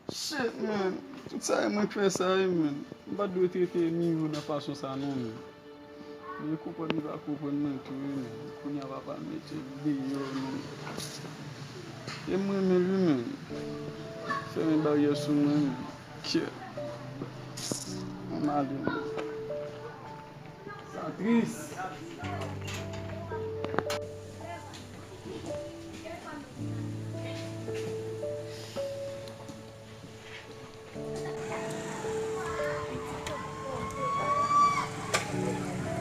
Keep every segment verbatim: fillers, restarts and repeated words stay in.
Shit, man. Tout sa e mwen k fè sa, wi, man. M pa t dwe trete Miro nan fason sa, non, man. Men konprann li pa konprann mwen tou, wi, man. Kounye a papa l mete l deyò, man. E m renmen l, wi, man. Fèmen baryè sou mwen, man. Kè. Mwen ale, man. Sa tris.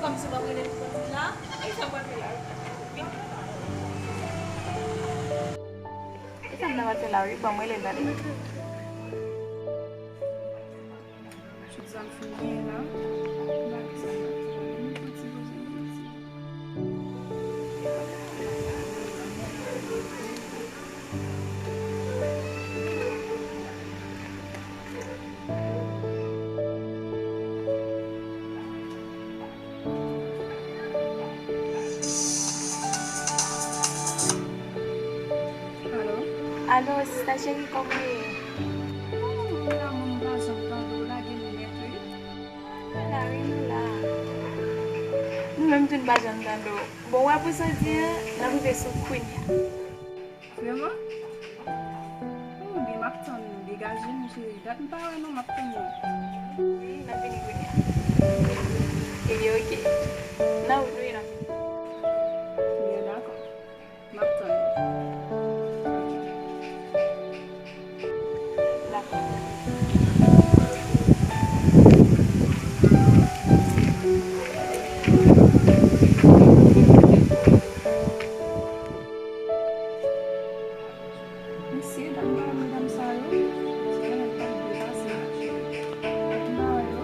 Kòmsi w ap rele m soti la? E sa w ap fè la? E sa m nan ap fè la, wi? Ban m rele l tande. Tout sa m fin genyen la, m pa gen sa m ap fè. Mwen fè ti poze m isi. Alo? Alo, sista cheri, kòman w ye? Oh, mon amour, m pa janm tande w, lage m nèt, wi. Ah, nou la, wi, nou la. Nou menm tou, n pa janm tande w. Bon, w wè pou sa w di an, n ap rive sou kounya. Vrèman? Oh, byen, m ap tann ou. Degaje m, cheri. Dat m pa wè non, m ap tann ou. Wi, n ap vini kounye a. Ebyen, oke. Nan wout, wi, n ap vini. Byen, dakò. M ap tann ou. Dakò. Mesye, dam, dam sa yo, se yon nèg k ap depase. Dam sa yo.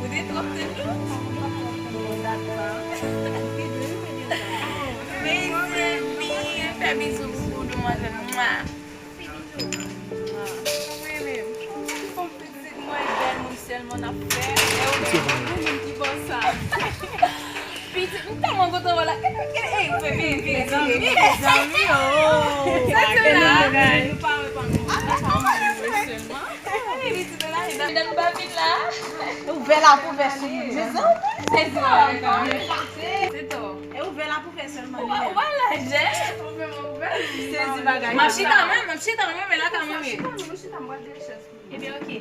Ou te twò tennè? Mezanmi, fè bizou pou demwazèl. Mwa. Ti bizou. Mwa. Mwen menm. Pitit mwen, bèl moun sèlman n ap fè. E ou menm, ou menm ki bò sa. Pitit, m tèlman kontan wè la. Gade, gade, ey, mezanmi, mezanmi, oh. Sa se la. Nou pa wè pa nou. Pitit la, medam pa vin la. Ouvè la pou ouvè sou moun. Mezanmi. Se to. Se to. E ouvè la pou ouvè sèlman. Ou pa, ou pa lajè. Ou fè mwen ouvè. Sezi bagay. M ap chita menm, m ap chita menm, men la ka menm ye. Chita, chita, m pral dechèz. Ebyen, oke.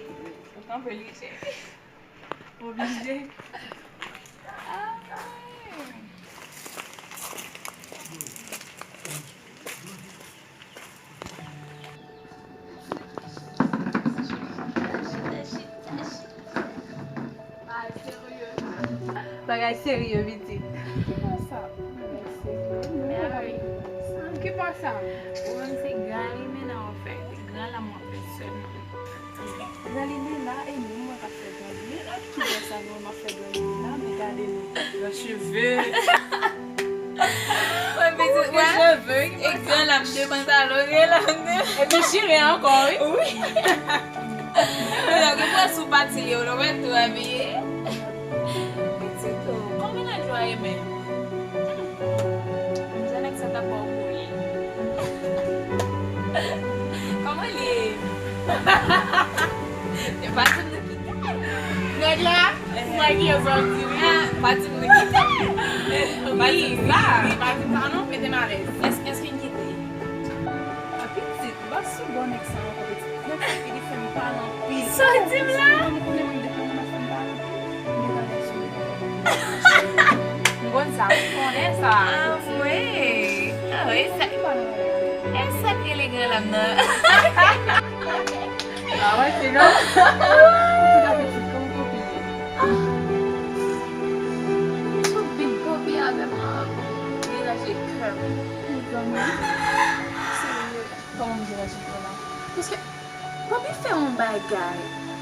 Ou kanpe li, cheri. Oblije. Ah, wi. Bagay serye, pitit. Ki pa sa? Bagay serye. Ki pa sa? Ou menm se gra limena w ap fè, se gra lam w ap fè sèlman. Gra limena, e nou mwen k ap fè gra limena. Ki lè sa nou m ap fè gra limena, men gade nou. Gran cheve. Wè, pitit, wè. Cheve, e gran lam de pantalon, gen lam de. E tou chire ankò, wi. Wi. Ou gen pwen sou pati yo, nou wè tou abiye. Pitit, oh, kòman nèg yo a ye menm? Jan nèg sa t ap ba w kou li. Kòman li ye? Se pa tout nèg ki gay. Nèg la, se makiye sa w di wi. Ah, pa tout nèg ki gay. Pa tout sa. Wi, pa tout sa non, mete m alèz. Èske, èske n kite? Ah, pitit, m pa sou bò nèg sa ankò, pitit. Nèg sa ki di fè m pale anpil. Sa w di m la? Ou konnen mwen depi mwen fè m pale anpil. M deja nèg sou mwen. M konn sa, m konnen sa. Ah, wi. Ah, wi, sa. E sa k rele gran lam nan. Ah, wè, se non. An tou ka, pitit, kòman kòpil ye? Ah. Ou vin kanpe avè m la, deranje kè m. Mezanmi. Serye. Kòman m te rache kò la? Paske, Bobby fè yon bagay.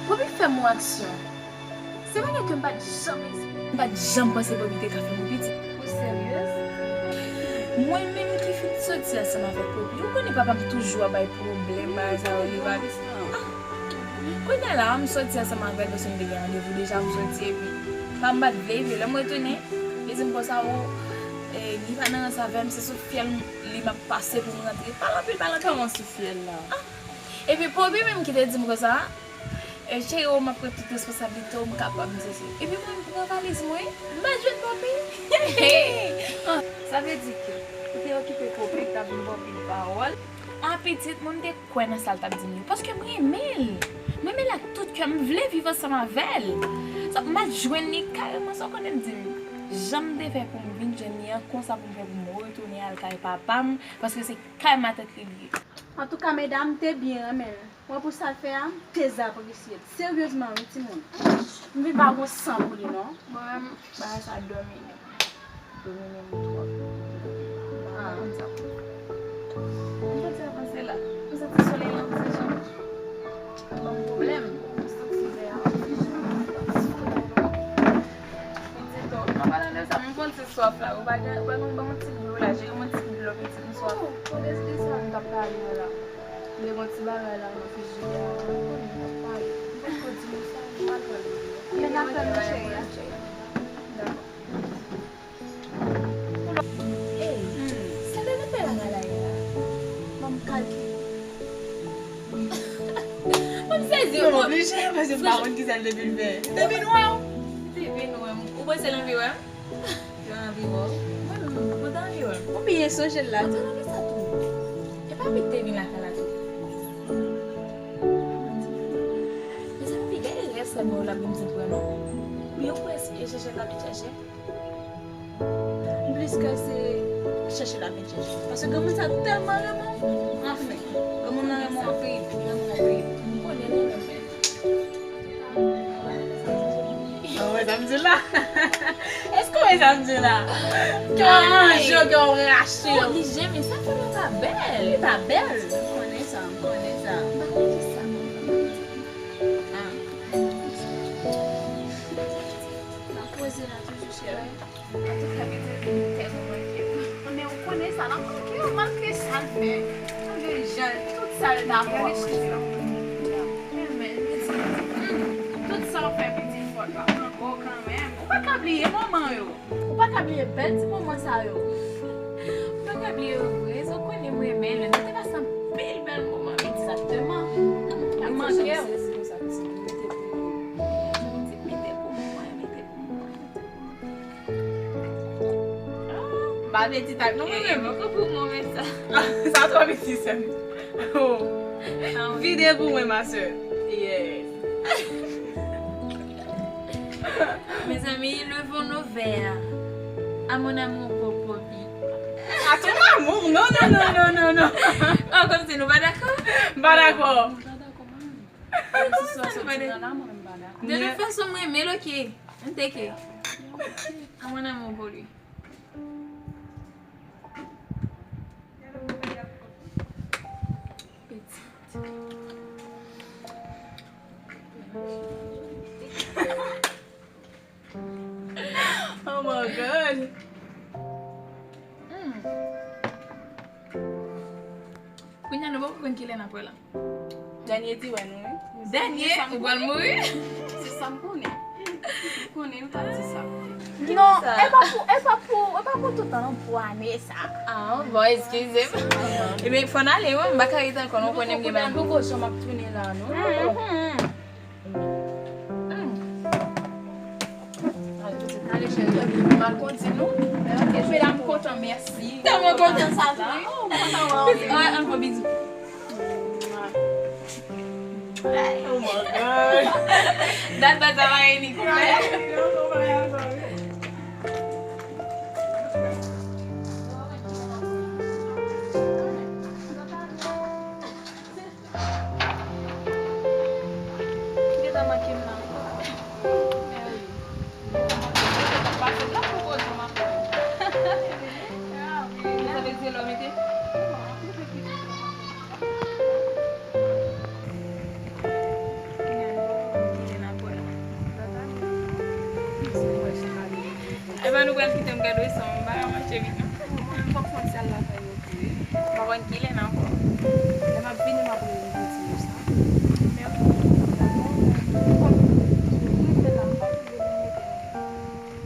Bobby fè m yon aksyon. Se bagay ke m pa t janm espere. M Pa t janm panse Poppy te ka fè mwen pitit. Ou seryez? Mwen menm ki fin soti ansanm avèk Poppy. Ou konnen papa m toujou ap bay pwoblèm, bagay sa yo, li pa. Ah! Kounye a la, m soti ansanm avè l paske m te gen randevou deja, m soti epi papa m pa t vle, epi lè m retounen, li di m konsa, o, eh, li pa nan rans avè m, se sou fyèl m, li m ap pase pou m rantre. Pale anpil, pale anpil. Kòman sou fyèl la? Ah! Epi Poppy menm ki te di m konsa, eh, cheri, o, m ap pran tout responsablite w, m kapab, m sesi. Epi mwen, m pran valiz mwen, m pa jwenn Poppy. Ah, sa vle di ke ou te okipe Poppy, k t ap vin ba w pil pawòl? Ah, pitit, mwen, m te kwè nan sa l t ap di m yo, paske m renmen l. M renmen l ak tout kè m, m vle viv ansanm avè l. So, m al jwenn li kareman, sa w konnen l di m. Jan m te fè pou m vin jwenn li an, konsa pou m fè pou m retounen al kay papa m, paske se kay matant li l ye. Antouka, medam, m te byen renmen l. Mwen, pou sa l fè a, m te zapresye l. Seryezman, wi, timoun. M vin pa gon san pou li, non. Mwen menm, bagay sa domine m. Domine m twòp. Ah. M pa konn sa pou m fè. M santi avanse la. M santi solèy lan ti jan ap ban m pwoblèm. M santi lè a ap ti jan. Pitit o, an palan de sa, m konn se swaf la. Ou pa gen, ou pa gen, ban m yon ti dlo la. Jere m yon ti dlo, pitit, m swaf. Oh, ou de, de sa m t ap pale a la. M te gen yon ti bagay la nan frijidè a, m konnen m t ap pale. M potko di nou sa, m pral pran li. Men n ap tann ou, cheri. Dakò. Ey, sa te mete la nan lari la. Ban m kalkile. Ban m sezi. Non, oblije, paske m pa konn kisa l te vin fè. Li te vin wè w. Li te vin wè m. Ou panse l anvi wè m? Yo anvi wè w. Mwen menm, mwen ta anvi wè l. Ou byen sonje l la tou. Mwen anvi sa tou. E pa Pete vin lakay la tou. Mezanmi, gade rès sa mwen la vin di pran non. Byen ou kwè se chèche l la vin chèche? Plis ke se chèche l la vin chèche. Paske granmoun sa tèlman renmen w. Anfen, granmoun nan renmen w anpil, li renmen w anpil. M konnen li renmen m. Ou wè sa m di la? Èske w wè sa m di la? Kè w manje w, kè w rache w. Oblige, men sa fè mwen pa bèl. Li pa bèl. M konnen sa, m konnen sa. M pa konn kisa. Ah. M ap poze la toujou, cheri. Antouka, Pete vin tèlman manke m. Men ou konnen sa, l ap manke w, malgre sa l fè. Malgre jan, tout sa l dakò ap manke w. Men, men, pitit, hmm, tout sa w fè, pitit, fò l pa manke w kanmenm. Ou pa ka bliye moman yo. Ou pa ka bliye bèl ti moman sa yo. Ou pa ka bliye yo vre, sa w konnen m renmen lè nou te pase anpil bèl moman. Egzakteman. L ap manke w. Mete pou mwen, mete pou mwen, mete pou mwen. M pa vle di tak non, mwen menm. Mwen konprann mwen sa. Sa twò piti, sè m. Oh. Vide pou mwen, ma sœur. Yes. Mezanmi, levons nos verres à mon amour pour Poppy. À ton amour? Non, non, non, non, non, non. Oh, kòmsi nou pa dakò? M pa dakò. M pa dakò, mwen. Menm si sou soti nan la, mwen, m pa dakò. De toute façon, mwen renmen l, ok. M teke. A mon amour pour lui. Petit. Oh my God. Hmm. Kounye a nou poko konn kilè n ap wè la. Dènye di wè nou, wi. Dènye, ou pral mouri. Se sa m konnen. M konnen nou t ap di sa. Non, e pa pou, e pa pou, e pa pou toutan, non, pou ane sa. Ah, bon, eskize m. Ebyen, fò n ale, wi, m pa ka rete ankò, non, konnen m gen bagay. Nou poko janm ap tounen la, non. Mhm. Hmm. Ale, cheri, m al kondi nou. Ok, medam, m kontan, mèsi. Tèlman kontan sa tou, wi. Oh, m kontan wè w. Ah, ankò bizou. Oh my God. Dat baz la pa reyini konplè. Gentan manke m nan. Mèwi. Gentan manke m. Gentan pase m nan pou koze m ap fè. Sa vle di lè w mete? Kilè n ap wè la? Tata? Si w wè chak ane. Eva, nou pral kite m gade sa, m pa ka mache vit non. Mwen menm fòk m konn si al lakay yo tou wi. M pa konn kilè n ankò. Lè m ap vini, m ap rele m pou di yo sa. Mèsi. Dakò. Mwen fè la, m pa vle vin mete nan.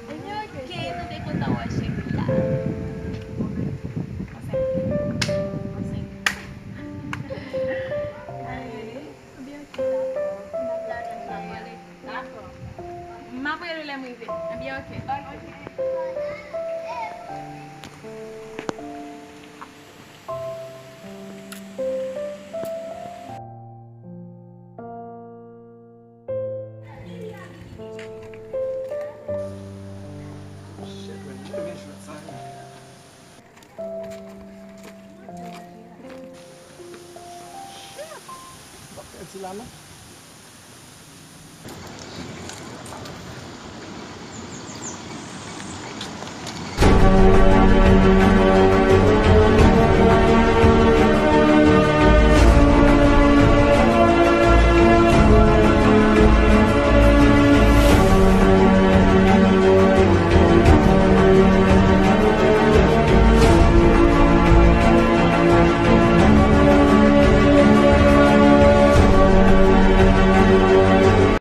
Ebyen, oke, nou te kontan wè cheri a. Ansent. Ansent. Ebyen, oke, dakò. Dakò. M ap rele w lè m rive. Ebyen, oke. Oke. Shit, man, m renmen jwèt sa, yo. Shit! M p ap pèdi la, non.